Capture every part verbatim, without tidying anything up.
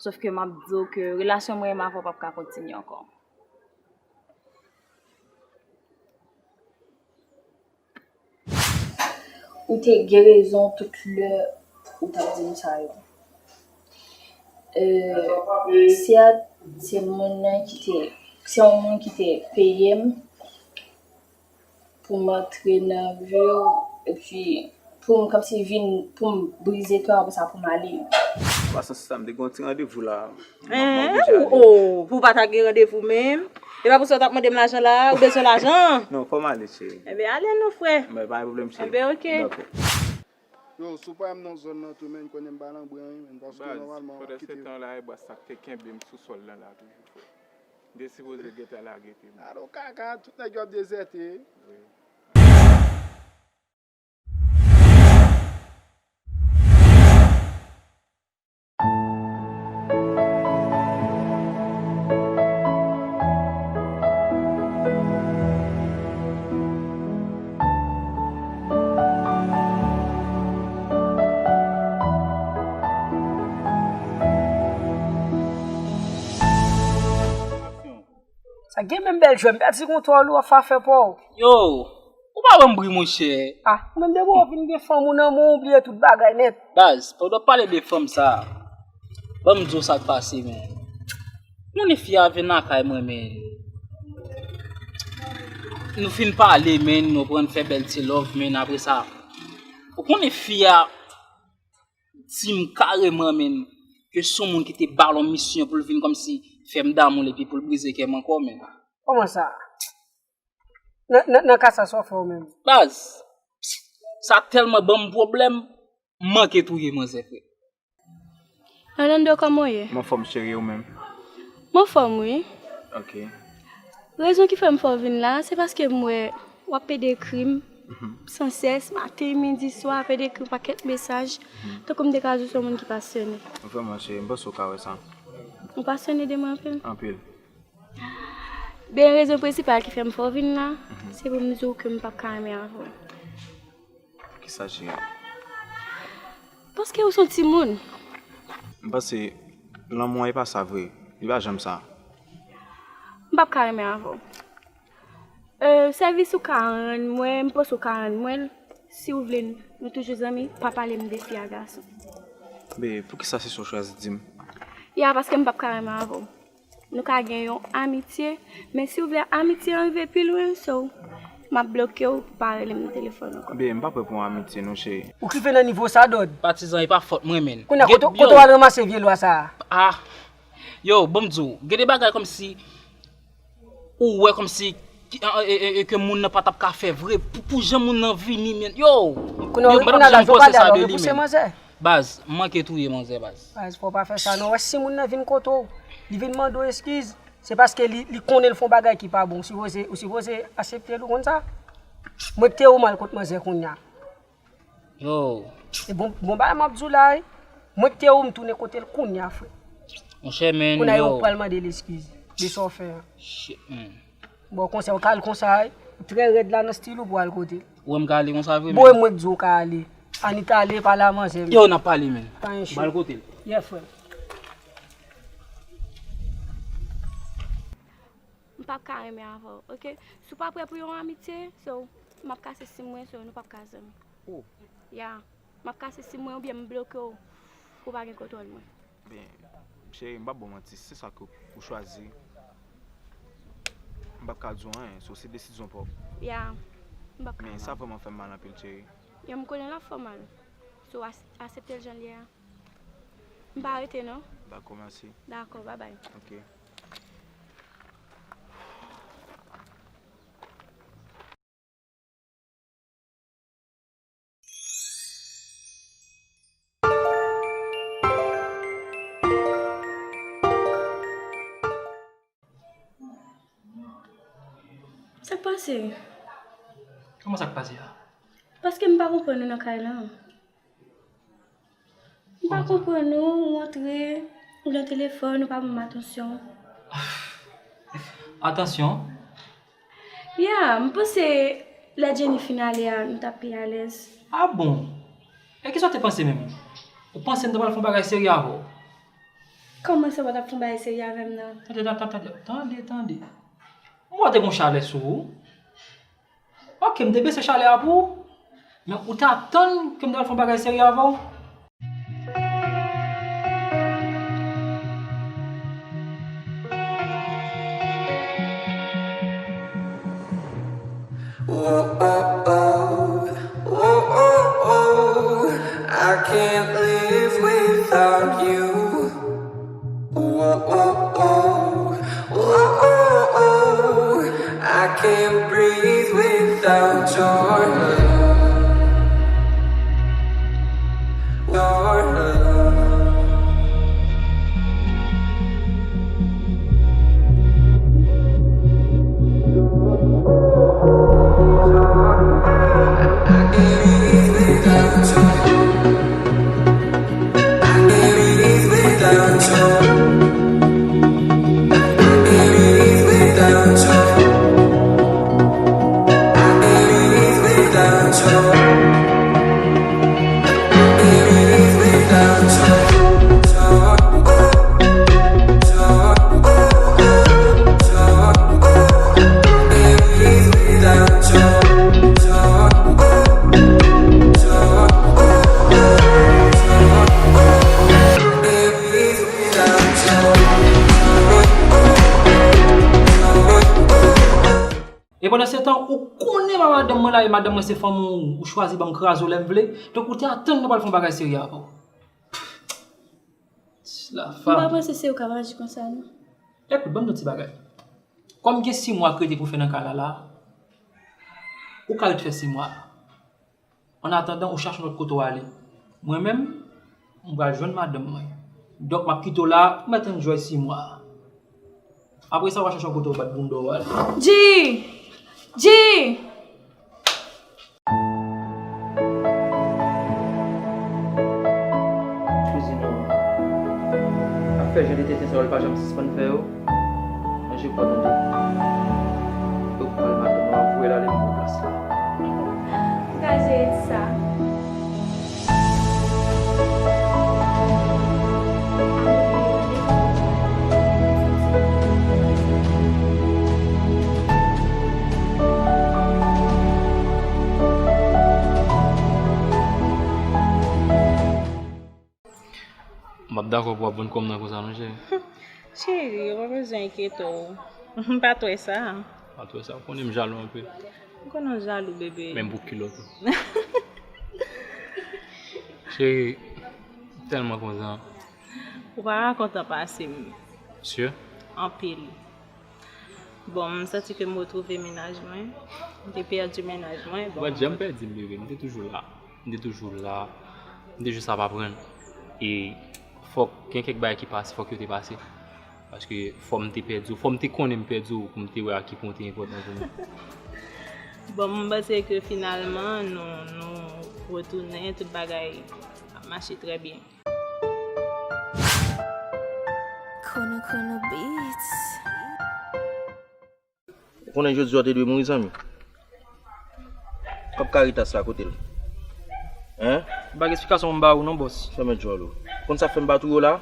Sòf ke m ap di w ke relasyon mwen menm avè w p ap ka kontinye ankò. Ou te gen rezon tout lè ou t ap di m sa yo. Euh, Siat, se moun nan ki te, se yon moun ki te peye m pou m antre nan vi w, epi pou m kòmsi vin, pou m brize kè w, apre sa pou m ale. An pasan, sista, m te gen yon ti randevou la. M ap, m ap oblije ale. Oh, pou w pa ta gen randevou menm? E pa pou sa w t ap mande m lajan la, ou bezwen lajan? Non, fò m ale, cheri. Enben, ale non, frè. Men pa gen pwoblèm, cheri. Enben, oke. Dakò. Yo, si w pa wè m nan zòn nan tou, men, konnen m pa nan bren, wi, men, paske nòmalman, m ap kite. Baz, pandan se tan la, e baz sa k te kenbe m sou sòl lan la toujou, frè. M te sipoze gentan lage pye m. Alo kaka, tout nèg yo ap dezète. Wi. Sa gen menm bèl jwè, m pèdi kontwòl ou, w ap fè pa w. Yo, ou pa ban m bri, monchè. Ah, ou menm depi w vin gen fanm ou nan men w, ou bliye tout bagay nèt. Baz, pandan w ap pale de fanm sa, ban m di w sa k pase, men. Yon fi a vin lakay mwen, men. Nou fin pale, men, nou pran fè bèl ti love, men apre sa. Ou konnen fi a di m kareman, men, ke se yon moun ki te ba l yon misyon pou l vin kòmsi fè m damou l epi pou l brize kè m ankò, men. Kòman sa? Nan, nan, nan ka sa, sa w fè w menm? Baz, sa tèlman ban m pwoblèm, m manke touye manzè, frè. Orlando, kòman w ye? M anfòm, cheri, ou menm? M anfòm, wi. Ok. Rezon ki fè m fè w vin la, se paske m wè w ap pede ekri m san sès, maten, midi, swa, pede ekri m pakèt mesaj. Tankou m te ka di w se yon moun ki pasyone. Vrèman, cheri, m panse w ka wè sa. Ou pasyone de mwen anpil? Anpil. Ben, rezon prensipal ki fè m fè w vin la, se pou m di w ke m p ap ka renmen avè w. Poukisa, cheri? Paske ou se yon timoun. M panse lanmou an e pa sa vre. Li pa janm sa. M p ap ka renmen avè w. Euh, sèvis ou ka rann mwen, m panse ou ka rann mwen l. Si w vle, nou toujou zanmi, pa pale m de fi a gason. Men poukisa se sa w chwazi di m? Ya, paske m p ap ka renmen avè w. Nou ka gen yon amitye, men si w vle amitye an rive pi lwen, so, m ap bloke w pou w pa rele m nan telefòn ankò. Bebe, m pa prè pou yon amitye non, cheri. Ou k rive nan nivo sa, Dòd? Patizan, e pa fòt mwen, menn. Kounye a, kote, kote w al ranmase vye lwa sa a? Ah, yo, ban m di w, gen de bagay kòmsi ou wè kòmsi ki- e, e, e, e, ke moun nan pa t ap ka fè vre, pou, pou jan moun nan vini, menn. Yo, kounye a, yo, m pa t ap janm panse sa de li, menn. Baz, m manke touye manzè, baz. Baz, fò w pa fè sa non. Wè, si moun nan vin kote w, li vin mande w eskiz, se paske li, li konnen l fè yon bagay ki pa bon. Ou sipoze, ou sipoze aksepte l, ou konn sa. Mwen kite ou m al kot manzè kounye a. Yo. E bon, bon bagay m ap di w la, wi. Mwen kite ou m tounen kote l kounye a, frè. Monchè, menn, yo. Kounye a yo pral mande l eskiz de sa w fè an. Shit, menn. Bon, konsa, ou ka al konsa, wi. Ou trè rèd la nan stil ou pou al kote l. Ou wè m ka ale konsa vre, menn? Bon, e mwen k di w ka ale. Anita ale pale a manzè, menn. Yo, n ap pale, menn. Pa gen cho. Ba l kote l. Yeah, frè. M p ap ka renmen avè w, oke? Si w pa prè pou yon amitye, so, m ap kase sim mwen, so, nou p ap ka zanmi. Oh. Ya. M ap kase sim mwen oubyen m bloke w pou w pa gen kontwòl mwen. Ben, cheri, m p ap ba w manti, si se sa ke ou chwazi, m p ap ka di w anyen, so, se desizyon pa w. Ya. M p ap ka. Men sa vrèman fè m mal anpil, cheri. Ya, m konnen l ap fè w mal. So, as-, aksepte l jan l ye a. M pa rete non. Dakò, mèsi. Dakò, babay. Ok. Sa k pase? Kòman sa k pase a? Paske m pa konprann nou nan kay la. M pa konprann ou, ou antre, ou nan telefòn, ou pa ban m atansyon. Atansyon? Ya, m panse lè Jenny fin ale a, nou t ap pi alèz. Ah bon? E kisa w te panse menm? Ou panse m ta pral fè yon bagay serye avè w? Kòman sa w pa t ap fè yon bagay serye avè m nan? Tande, tande, tande, tande, tande. M wè w te gon chalè sou ou. Ok, m te bese chalè a pou ou. Men ou t atann ke m t al fè yon bagay serye avè w. Whoa, oh, oh, whoa, oh, oh, I can't live without you. Whoa, oh, oh, whoa, oh, oh, I can't breathe without your love. Your love. E pandan se tan, ou konnen ma madanm mwen la, e madanm mwen se fanm ou, ou chwazi ban m kraze w lè m vle. Donk, ou te atann nou pral fè yon bagay serye avè w. La femme. M pa panse se ou k ap aji konsa, non. Ekout, ban m di w ti bagay. Kòm gen sis mwa k rete pou fè nan kay la la, ou ka ret fè sis mwa. An atandan, ou chache yon lòt kote w ale. Mwen menm, m pral jwenn madanm mwen. Donk, m ap kite w la, ou mèt enjoy sis mwa. Apre sa, w a chache yon kote w bat bounda w ale. Dji! Dji! Kouzin ou ap fè jan de tenten sa yo, li pa janm sispann fè yo. Ranje pòt, tande. Yo pral madanm nan voye l ale nan plas la. Ou ka jere sa. M ap dakò pou w ap vann kò m nan konsa non, cheri. Cheri, ou pa bezwen enkyete w. M pa t wè sa. Pa t wè sa, ou konnen m jalou anpil. M konnen w jalou, bebe. Menm pou kilòt ou. Cheri, m tèlman kontan. Ou pa ka kontan pase m. Sure? Anpil. Bon, m santi ke m retwouve mennaj mwen. M te pèdi mennaj mwen. Ou pa t janm pèdi m, bebe. M te toujou la. M te toujou la. M te jis ap aprann. E fòk gen kèk bagay ki pase, fòk yo te pase. Paske fò m te pèdi w, fò m te konnen m pèdi w, pou m te wè a ki pwen w te enpòtan pou mwen. Bon, m panse ke finalman, nou, nou retounen, tout bagay ap mache trè byen. Kono Kono Beats. Ou konnen jodi a w te dwe mouri, zanmi. Kòb Caritas la, kote l? Hein? M pa gen eksplikasyon pou m ba ou non, bòs. Fèmen djòl ou. Ou konn sa k fè m pa touye w la?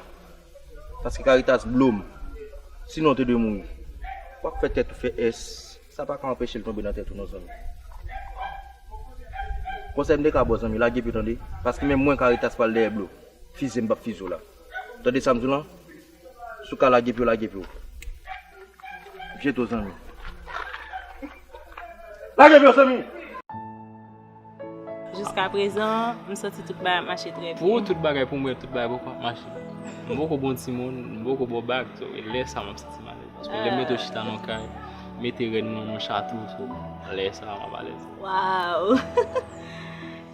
Paske Caritas blo m. Sinon, w te dwe mouri. W ap fè tèt ou fè S. Sa pa ka anpeche l tonbe nan tèt ou non, zanmi. Konsèy m te ka ba w, zanmi, lage pye w, tande. Paske menm mwen, Caritas pral dèyè blo. Fize m p ap fize w la. Tande sa m di w lan? Si w ka lage pye w, lage pye w. Byen tou, zanmi. Lage pye w, zanmi! Jiska prezan, m santi tout bagay ap mache trè byen. Pou ou, tout bagay, pou mwen, tout bagay poko ap mache. M poko bon timoun, m poko ba w bag, so, e lè sa a m ap santi m alèz. Paske lè m mete w chita nan kay, mete rèn mwen nan chat ou, so, lè sa a m ap alèz. Waw!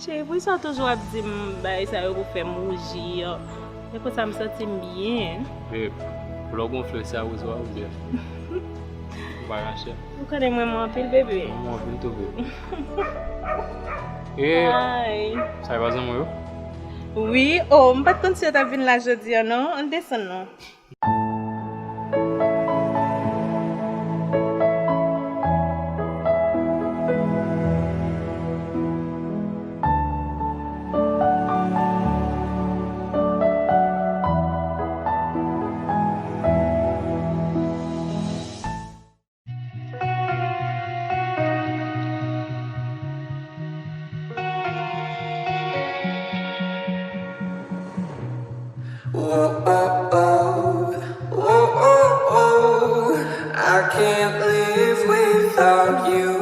Cheri, poukisa w toujou ap di m bagay sa yo pou fè m wouji? Men konsa m santi m byen. Babe, pou lè w gon flè, se a woz ou a ouvè. Ou pa ka chè. Ou konnen mwen renmen w anpil, bebe. Mwen renmen w anpil tou, bebe. E, sa e pa zanmi w yo? Wi, o, m pa t konn si yo t ap vin la jodi a, non. Ann desann, non. Oh, oh, oh, oh, oh, oh, I can't live without you.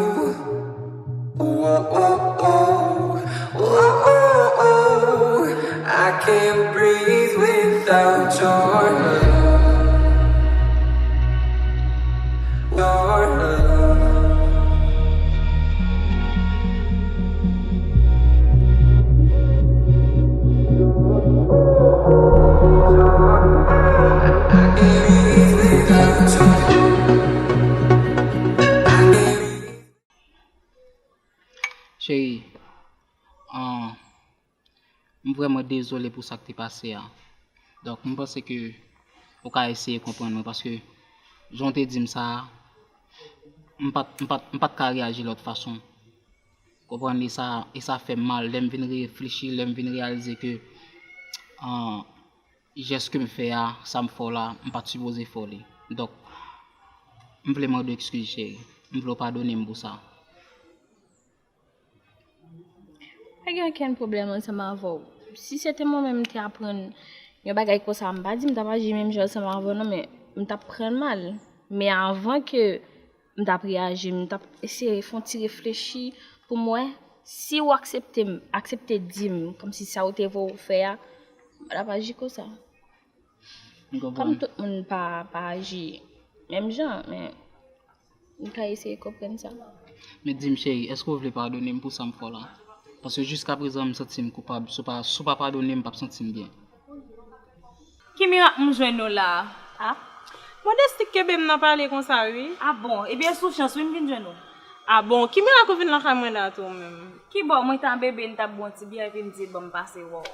Oh, oh, oh, oh, oh, oh, I can't breathe without your love. Your love. Cheri, ah, m vrèman dezole pou sa k te pase a. Donk, m panse ke ou ka eseye konprann mwen, paske jan w te di m sa a, m pa t, m pa t, m pa t ka reyaji lòt fason. Konprann, e sa, e sa fè m mal. Lè m vin reflechi, lè m vin reyalize ke, ah, jès ke m fè a, sa m fè w la, m pa t sipoze fè w li. Donk, m vle mande w ekskiz, cheri. M vle w padone m pou sa. Pa gen okenn pwoblèm ansanm avè w. Si se te mwen menm m te aprann yon bagay konsa, m pa di m t ap aji menm jan ansanm avè w non, men m t ap pran l mal. Men avan ke m t ap reyaji, m t ap eseye fè yon ti reflechi pou m wè si w aksepte m, aksepte di m kòmsi sa w te vle w fè a, m pa t ap aji konsa. M konprann. Kòm tout moun pa, pa aji menm jan, men m ka eseye konprann sa. Men di m, cheri, èske w vle padone m pou sa m fè w la? Paske jiskaprezan, m santi m koupab. Si w pa, si w pa padone m, m p ap santi m byen. Ki mirak m jwenn ou la a? A? Modesti k kenbe m nan pale konsa, wi. A bon? Ebyen, sou chans, wi, m vin jwenn ou. A bon? Ki mirak ou vin lakay mwen la tou, menm? Ki bò, mwen t an bebe, m t ap bwè yon ti byè, epi m di, "Ban m pase wè w."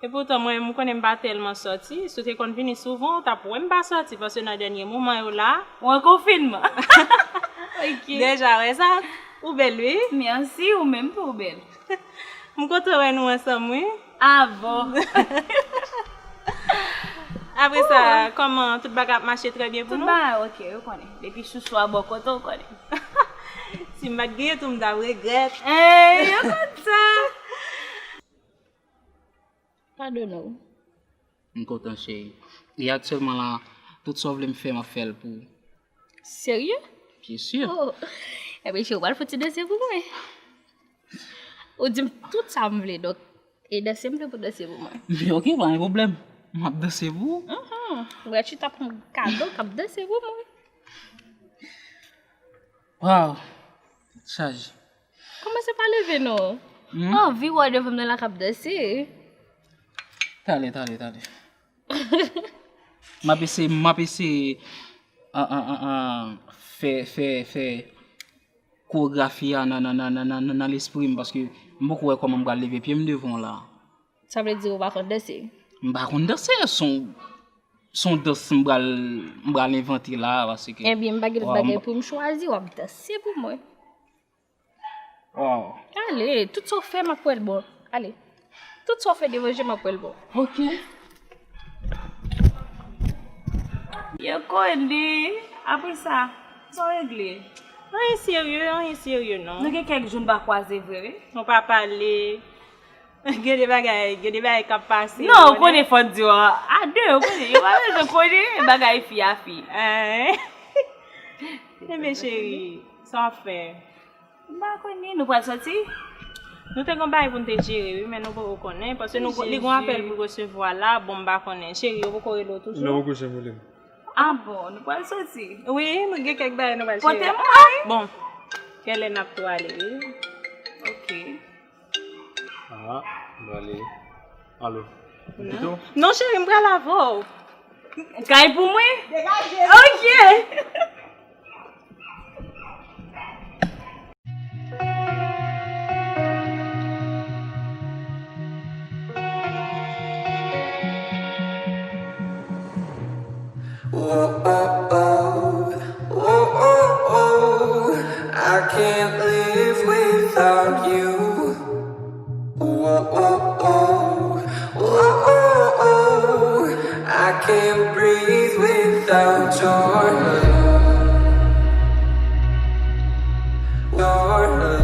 Epoutan, mwen, m konnen m pa tèlman sòti. Si w te konn vini souvan, w t ap wè m pa sòti, paske nan dènye moman yo la. Ou an konfinman. Ok. Deja wè sa? Ou bèl, wi. Mèsi, ou menm tou ou bèl. M kontan wè nou ansanm, wi. A bon. Apre sa, kòman tout bagay ap mache trè byen pou nou? Tout bagay ok, ou konnen. Depi chouchou a bò kote, ou konnen. Si m pa t genyen tou, m t ap regrèt. Ey, yo konn sa. Padone w. M kontan, cheri. E aktyèlman la, tout sa w vle m fè, m ap fè l pou ou. Serye? Byen si. Oh. Ebyen, cheri, ou pral fouti danse pou mwen. Ou di m tout sa m vle, donk, e danse m vle pou danse pou mwen. Men ok, pa gen pwoblèm. M ap danse pou ou. Mhm. Ou pral chita pou m kado k ap danse pou mwen. Waw. Chaje. Kòmanse pa leve non. Hmm? Anvi wè w devan m nan la k ap danse. Talè, talè, talè. M ap eseye, m ap eseye, an, an, an, an, fè, fè, fè koregrafi a nan, nan, nan lespri m, paske m poko wè kòman m pral leve pye m devan w la. Sa vle di ou pa konn danse? M pa konn danse, se yon, se yon dans m pral, m pral envante la, paske... Ebyen, m pa gen lòt bagay pou m chwazi, w ap danse pou mwen. Waw. Ale, tout sa w fè, m ap wè l bon. Ale. Tout sa w fè devan je m, m ap wè l bon. Ok. Yo konnen. Apre sa, sa w regle? Anyen serye, anyen serye non. Nou gen kèk jou n pa kwaze vre, wi. Nou pa pale. Gen de bagay, gen de bagay k ap pase. Non, ou konnen fò n di w a de, ou konnen, yo pa bezwen konnen bagay fi a fi. Hein? Enben cheri, sa w ap fè? M pa konnen, nou pral sòti? Nou te gen bagay pou n te jere, wi, men nou poko konnen, paske nou, li gen apèl pou l resevwa la, bon, m pa konnen. Cheri, yo poko rele w toujou? Non, poko janm rele m. A bon, nou pral sòti? Wi, nou gen kèk bagay nou pral jere. Pote m, wi. Bon, kèlè n ap tou ale, wi. Ok. Ah, m prale. Alo. Ou kite w? Non, cheri, m pral avè w. Kay pou mwen? Degaje. Ok. Whoa, oh, oh, whoa, oh, oh, I can't live without you. Whoa, oh, oh, whoa, oh, oh, I can't breathe without your love. Your love.